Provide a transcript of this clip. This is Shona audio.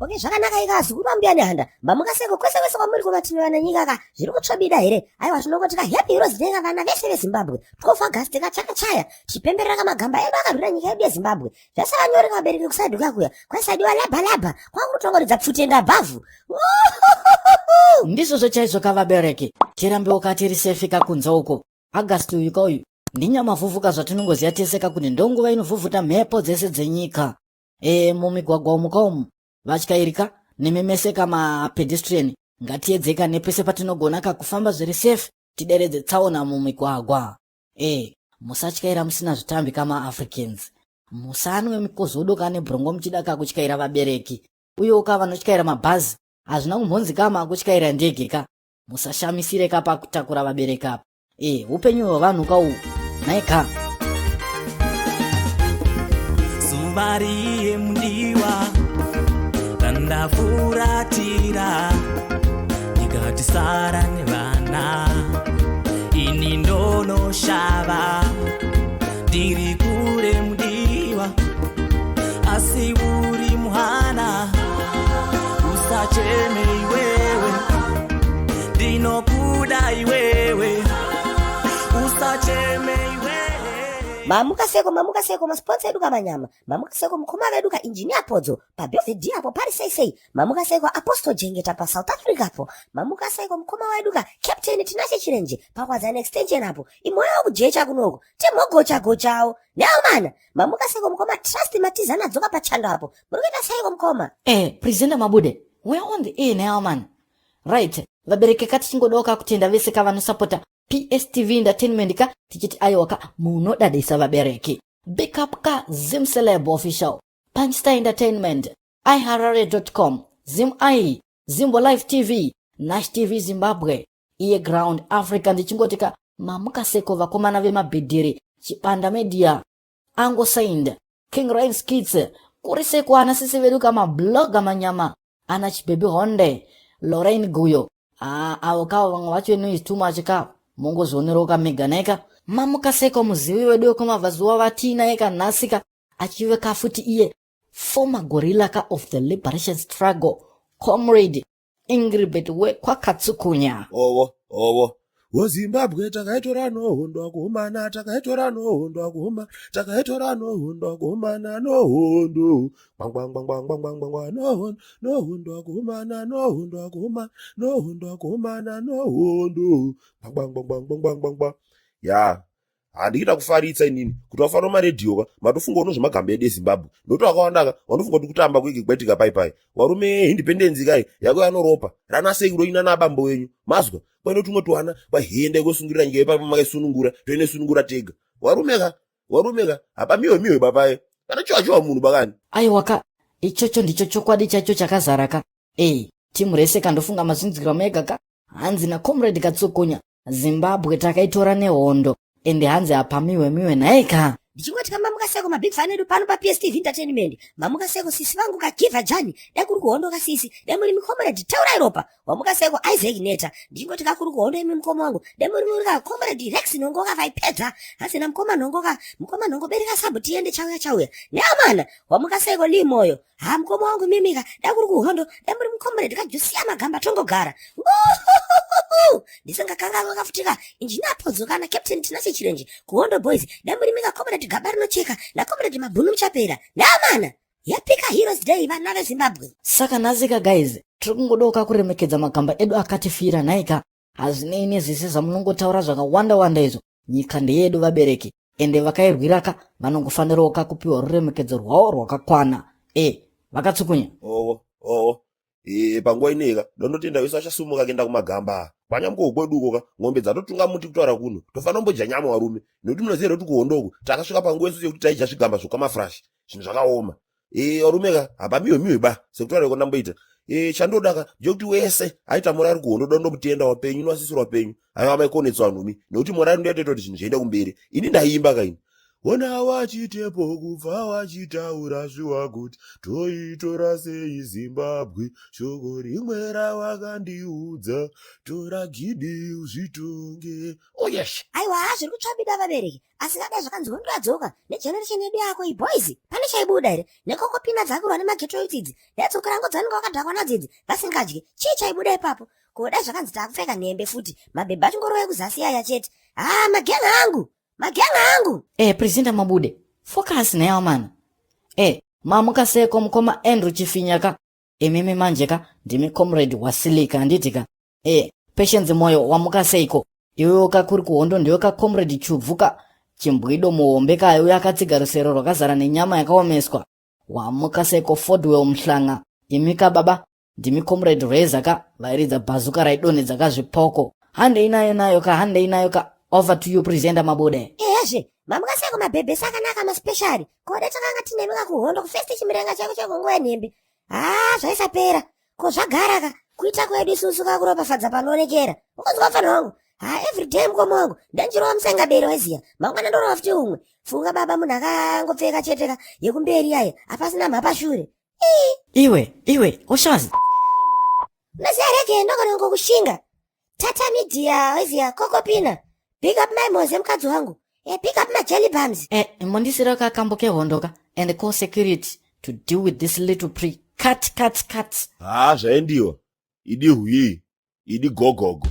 Ok zvakanaka ika zukuru vambuya nehanda mamuka seko kwese kwese kwamuri kumativi vana nyika ka zviri kutsvabida here aiwa tinongoti ka happy heroes day ka vana vese vezimbabwe 12 august ka chakachaya tichipemberera ka magamba edu akarwira nyika yedu yezimbabwe zvasavanyore ka vabereki kusaidi kuya kuya kwaisadiwa labha labha kwakutongoridza pfutenda bhavhu Ndizvozvo chaizvo ka vabereki tirambewo ka tiri safe ka kunze uko. August uyu ka uyu ndinyamavhuvhuka zvatinongoziva tese ka kuti ndonguva inovhuvhuta mhepo dzese dzenyika. E, mumigwagwa umu ka umu vatyairi ka nemi mese ka mapedestrian ngatiedze ka nepese patinogona ka kufamba zviri safe tideredze tsaona mumigwagwa. E, musatyaira musina zvitambi ka maAfricans. Musanwe mikozodo ka nebrongo muchida ka kutyaira vabereki. Uyewo ka vanotyaira mabhazi hazvina kumbonzi ka makutyaira ndege ka. Musashamisire ka pakutakura vabereki apa. E, upenyu hwevanhu ka uhu. Nhai ka. Zuva riye mudiwa randafuratira ndikati sara nevana ini ndonoshava ndiri kure mudiwa asi uri muhana usacheme iwewe ndinokuda iwewe usacheme iwewe Mamuka seko mamuka seko masponsor edu kamanyama mamuka seko mukoma vedu ka engineer podzo pabelvedere apo pari sei sei mamuka seiko apostle jengeta pasouth africa apo mamuka seiko mukoma wedu ka captain tinashe chirenje pakwadzana extension apo imoyo kujecha kunoko timhogocha gochawo neamana mamuka seiko mukoma trust matizana adzoka pachando apo muri kuita seiko mukoma Eh, presenter Mabude, we're on the air now man. Right, vabereki ka tichingodawo ka kutenda vese ka vanosapota PSTV Entertainment ka tichiti aiwa ka munodadisa vabereki. Big up ka Zim Celeb Official, Punchstar Entertainment, iharare.com, Zim i, Zimbo Live TV, Nash TV Zimbabwe, iye Ground Africa ndichingoti ka mamuka seko vakomana vemabhidhiri, Chibanda Media, Ango Saint, King Rain Kids, kuri seko ana sisi vedu ka mablogger manyama, ana Chibaby Honde, Lorraine Guyo, ah, avo kavo vamwe vacho ino is too much ka mongozvionerawo ka mega naika mamuka seko muzivi wedu wekumabvazuva vatiinaye ka nhasi ka achive ka futi iye former gorilla ka of the liberation struggle comrade Ingrid wekwaKatsukunya. Owo, owo. WoZimbabwe takaitora nohondo akuhumana takaitora nohondo akuhuma takaitora nohondo akuhumana nohondo gwangwangwangwangwangwangwa nohondo nohondo akuhumana nohondo akuhuma nohondo akuhumana nohondo gwangwangwangwangwangwangwa ya handikuita kufaritsa inini kuti wafanira maredhiyo ka matofunga uno zvemagamba edu ezimbabwe nokuti wakawanda ka wanofunga kuti kutamba kwege kwaitika pai pai warume independence kai yako yanoropa ranasei kuroina nabambo wenyu mazwa kwaine tumwe twana kwahenda ikosungirira nyika yepapo makaisunungura toinosunungura tega warume ka warume ka hapamiwe miwe bapaye kana chiwa chiwa munhu bakani Aiwa ka ichocho ndicho chokwadi chaicho chakazara ka ei timu rese ka ndofunga mazvinzwira mega ka hanzi nacomrade Katsukunya Zimbabwe takaitora nehondo ende hanzi hapamiwe miwe nhai ka. Ndichingoti kamamuka seko mabig fan edu pano paPSTV Entertainment. Mamuka seko sisi vangu kagiva jani. Dai kuri kuhondo kasisi. Dai muri comrade taurai ropa. Wamuka seko Isaac Neta. Ndichingoti kakuri kuhondo imi mukoma wangu. Dai muri muri ka comrade Rex Nhongoka vaipedza. Hanzi namukoma Nhongoka. Mukoma Nhongo bereka sambo tiende chauya chauya. Neamana. Wamuka seko Lee Moyo. Ha mukoma wangu mimika dai kuri kuhondo dai muri mucomrade kajusiya magamba tongogara ndisingakanganwa kafutika injina podzo kana captain tinashe chirenje kuhondo boys dai muri mika comrade gaba rinocheka nacomrade mabhunu muchapera ndamana yapika heroes day vana vezimbabwe Saka nhasika guys tiri kungodoka kuremekedza magamba edu akatifira nhaika hazvinei nezvese zvamunongotaura zvakawanda wanda izvo nyika ndeyedu vabereki ende vakairwiraka vanongofanirawo ka kupiwa ruremekedzo rwavo rwakakwana e vakatsukunya owo owo e, panguva ineka dondotenda wese achasumuka kuenda kumagamba kwanyamuka kweduko ka ng'ombe dzatotunga muti kutaura kuno tofanira kumbodya nyama warume nekuti munoziva here kuti kuhondo uku takasvika panguva yesu yekuti taidya zvigamba zvokamafurashi zvinhu zvakaoma e varume ka hapamiwe miwe ba sekutaura iko ndamboita e chandoda ka ndechekuti wese aita morari kuhondo da ndomutenda wapenyu nowasisirwa penyu aiwa maikonetswa vanhumi nekuti morari ndoyatoita kuti zvinhu zviende kumberi ini ndaimba kaini Wona wachitepo kubva wachitaura zviwa kuti toitora sei Zimbabwe. Shoko rimwe rawakandiudza, tora gidi uzvitonge. Oh yes. Aiwa, zviri kutsvabida vabereki. Asi kadai zvakanzi hondo yadzoka negeneration yedu yako iyi, boys, pane chaibuda here? Nekokopina dzakurwa nemageto youth idzi, nedzokerango dzavanenge vakadhakwa nadzo idzi, vasingadyi, chii chaibuda ipapo? Ko dai zvakanzi taakupfeka nhembe futi, mabhebhi achingorova ekuzasi yaya chete. Haa, magenga angu, magenga angu. Presenter Mabude, focus nayo mana. Mamuka seko mukoma Andrew Chifinyaka. Imimi manje ka ndimi comrade wasilika handiti ka. Patience Moyo wamuka seiko? Iwewe ka kuri kuhondo ndiwe ka comrade Chubvuka. Chimbwido muhombe ka uyo akatsiga rusero rwakazara nenyama yakaomeswa. Wamuka seiko Fordwell Mhlanga? Imi ka baba ndimi comrade Reza ka vairidza bhazuka raidonhedza ka zvipoko. Handei nayo nayo ka, handei nayo ka. Over to you presenter Mabude. Ehezve, mamuka seko mabhebhesi akanaka maspeciali. Ko dai takanga tinemi ka kuhondo kufesti chimurenga chako chekunguva yenhembe. Haa, zvaisapera. Ko zvagara ka kuita kwedu isusu kakuropafadza panoonekera. Ukunzwa mfana wangu? Haa, everyday mukoma wangu ndanjirova musengabere weziya. Mangwana ndorova futi umwe. Funga baba, munhu akangopfeka chete ka yekumberi yaya, hapasina mhapashure. Iwe, iwe, Oshazi. Unoziya rege ndogona kungokushinga. Tata media weziya kokopina. Big up my Moze mukadzi wangu. Big up my jelly bums. Mondisira ka kambo kehondo ka and call security to deal with this little pre. Cut, cut, cut. Haa, zvaendiwa. Idi hwii, idi gogogo.